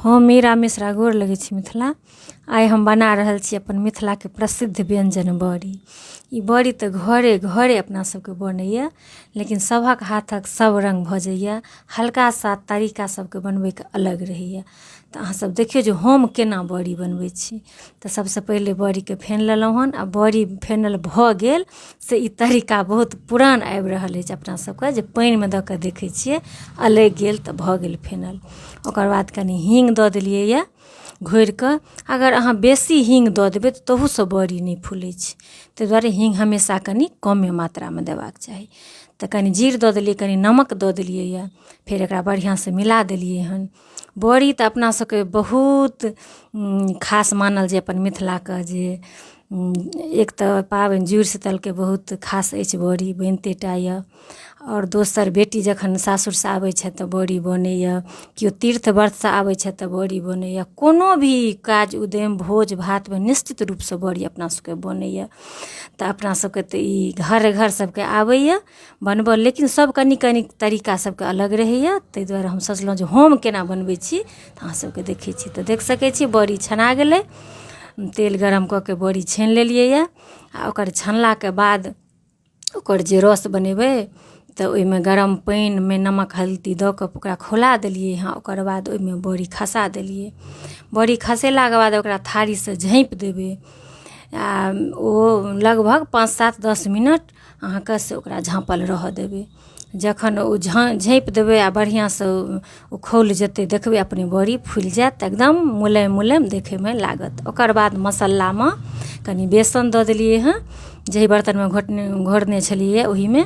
हम मीरा मिश्रा गोर लगै छी मिथिला। आइ हम बना रहल छी अपन मिथिलाके प्रसिद्ध व्यञ्जन बड़ी। ई बड़ी तऽ घरे घरे अपना सबके बनैए, लेकिन सभक हाथक सब रङ्ग भऽ जाइए, हल्का सा तरीका सबके बनबैके अलग रहैए। तऽ अहाँ सब देखियौ जे हम केना बड़ी बनबै छी। तऽ सबसँ पहिले बड़ीके फेन लेलहुँ हन आ बड़ी फेनल भऽ गेल से ई तरीका बहुत पुरान आबि रहल अछि अपना सबके, जे पानिमे दऽ कऽ देखै छियै, अलगि गेल तऽ भऽ गेल फेनल। ओकर बाद कनि हीङ्ग दऽ देलियै यऽ घोरिकऽ। अगर अहाँ बेसी हीङ्ग दऽ देबै तऽ तहूसँ बड़ी नहि फूलै छै, ताहि दुआरे हीङ्ग हमेशा कनि कमे मात्रामे देबाक चाही। तऽ कनि जीर दऽ देलियै, कनि नमक दऽ देलियै यऽ, फेर एकरा बढ़िआँसँ मिला देलियै हन। बड़ी तऽ अपना सबके बहुत खास मानल जे अपन मिथिलाके जे एक तऽ पाबनि जुड़शीतलके बहुत खास अछि, बड़ी बनिते टा यऽ। आओर दोसर बेटी जखन सासुरसँ आबै छथि तऽ बड़ी बनैए, केओ तीर्थ व्रतसँ आबै छथि तऽ बड़ी बनैए, कोनो भी काज उद्यम भोज भातमे निश्चित रूपसँ बड़ी अपना सबके बनैए। तऽ अपना सबके तऽ ई घर घर सबके आबैए बनबऽ, लेकिन सब कनि कनि तरीका सबके अलग रहैए। ताहि दुआरे हम सोचलहुँ जे हम केना बनबै छी तऽ अहाँ सबके देखै छी। तऽ देख सकै छी बड़ी छना गेलै। तेल गरम कऽ के बड़ी छानि लेलियै यऽ। आओर ओकर छनलाके बाद ओकर जे रस बनेबै तऽ ओहिमे गरम पानिमे नमक हल्दी दऽ कऽ ओकरा खौला देलियै हँ। ओकर बाद ओहिमे बड़ी खसा देलियै। बड़ी खसेलाके बाद ओकरा थारीसँ झाँपि देबै आ ओ लगभग 5, 7, 10 मिनट अहाँके से ओकरा झाँपल रहऽ देबै। जखन ओ झाँपि देबै आ बढ़िआँसँ ओ खौल जेतै, देखबै अपने बड़ी फुलि जायत, एकदम मुलायम मुलायम देखैमे लागत। ओकर बाद मसल्लामे कनि बेसन दऽ देलियै हँ, जाहि बर्तनमे घोरने छलियै ओहिमे।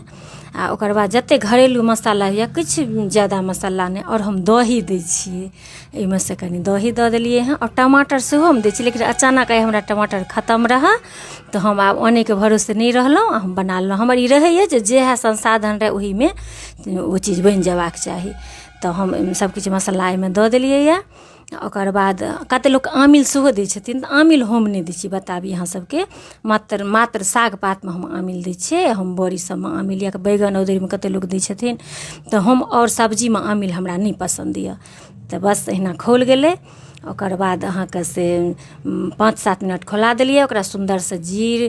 आ ओकर बाद जतेक घरेलू मसाला होइए, किछु ज्यादा मसाला नहि, आओर हम दही दै छियै एहिमे सँ, कनि दही दऽ देलियै हँ। आओर टमाटर सेहो हम दै छियै, लेकिन अचानक आइ हमरा टमाटर खतम रहए तऽ हम आब अनैके भरोसे नहि रहलहुँ आ हम बना लेलहुँ। हमर ई रहैए जे जएह संसाधन रहए ओहीमे ओ चीज बनि जेबाक चाही। तऽ हम सभकिछु मसाला एहिमे दऽ देलियैए। ओकर बाद कतेक लोक आमिल सेहो दै छथिन, तऽ आमिल हम नहि दै छी। बताबी अहाँ सबके, मात्र मात्र साग पातमे हम आमिल दै छियै। हम बड़ी सबमे आमिल या बैगन अदौरीमे कतेक लोक दै छथिन, तऽ हम आओर सब्जीमे आमिल हमरा नहि पसन्द यऽ। तऽ बस एहिना खौल गेलै। ओकर बाद अहाँके से 5, 7 मिनट खौला देलियै ओकरा। सुन्दरसँ जीर,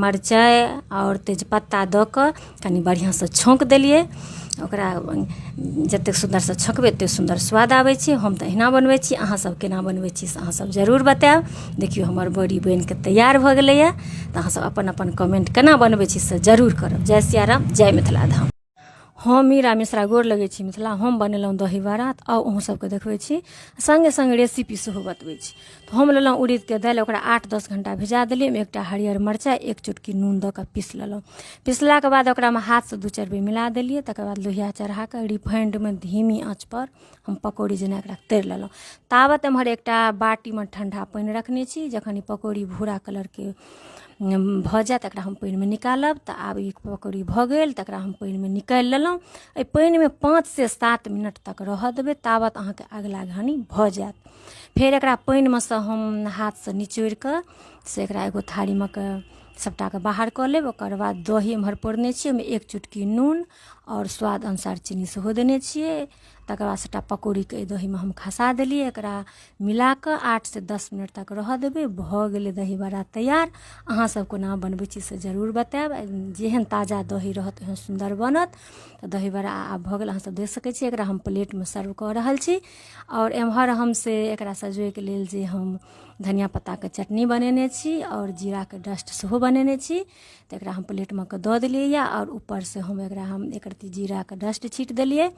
मरचाइ आओर तेजपत्ता दऽ कऽ कनि बढ़िआँसँ छौँक देलियै ओकरा। जतेक सुन्दरसँ छौँकबै ओतेक सुन्दर स्वाद आबै छै। हम तऽ अहिना बनबै छी, अहाँसभ केना बनबै छी से अहाँसभ जरूर बतायब। देखियौ, हमर बड़ी बनि कऽ तैयार भऽ गेलैए। तऽ अहाँसभ अपन अपन कमेन्ट केना बनबै छी से जरूर करब। जय सियाराम, जय मिथिला धाम। हम मीरा मिश्रा गोर लगै छी मिथिला। हम बनेलहुँ दही बड़ा, तऽ आउ अहूँ सबके देखबै छी, सङ्गे सङ्ग रेसिपी सेहो बतबै छी। तऽ हम लेलहुँ उड़ीदके दालि, ओकरा 8, 10 घण्टा भिजा देलियै। ओहिमे एकटा हरियर मरचाइ, एक चुटकी नून दऽ कऽ पीस लेलहुँ। पिसलाके बाद ओकरामे हाथसँ 2, 4 बेर मिला देलियै। तकर बाद लोहिया चढ़ा कऽ रिफाइंडमे धीमी आँचपर हम पकौड़ी जेना एकरा तरि लेलहुँ। ताबत एम्हर एकटा बाटीमे ठण्डा पानि रखने छी। जखन ई पकौड़ी भूरा कलरके भऽ जायत, एकरा हम पानिमे निकालब। तऽ आब ई पकौड़ी भऽ गेल, तऽ एकरा हम पानिमे निकालि लेलहुँ। एहि पानिमे 5 से 7 मिनट तक रहऽ देबै, ताबत अहाँके अगिला घानी भऽ जायत। फेर एकरा पानिमे सँ हम हाथसँ निचोड़ि कऽ से एकरा एगो थारीमे कऽ सभटाके बाहर कऽ लेब। ओकर बाद दही एम्हर पौरने छी, ओहिमे एक चुटकी नून आओर स्वाद अनुसार चीनी सेहो देने छियै। तकर बाद सभटा पकौड़ीके एहि दहीमे हम खसा देलियै। एकरा मिला कऽ 8 से 10 मिनट तक रहऽ देबै। भऽ गेलै दही बड़ा तैयार। अहाँसभ कोना बनबै छी से जरूर बतायब। जेहन ताजा दही रहत, ओहन सुन्दर बनत। तऽ दही बड़ा आब भऽ गेल, अहाँसभ देख सकै छी। एकरा हम प्लेटमे सर्व कऽ रहल छी। आओर एम्हर हम से एकरा सजबैके लेल जे हम धनिया पत्ताके चटनी बनेने छी आओर जीराके डस्ट सेहो बनेने छी, तऽ एकरा हम प्लेटमे कऽ दऽ देलियै यऽ। आओर ऊपरसँ हम एकरा हम एक रत्ती जीराके डस्ट छीट देलियै,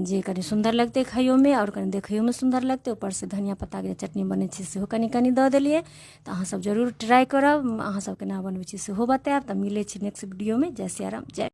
जे कनि सुन्दर लगतै खाइयोमे आओर कनि देखैयोमे सुन्दर लगतै। ऊपरसँ धनिया पत्ताके जे चटनी बनै छै, सेहो कनि कनि दऽ देलियै। तऽ अहाँसभ जरूर ट्राइ करब। अहाँसभ केना बनबै छी सेहो बतायब। तऽ मिलै छी नेक्स्ट वीडियोमे। जय सियाराम, जय।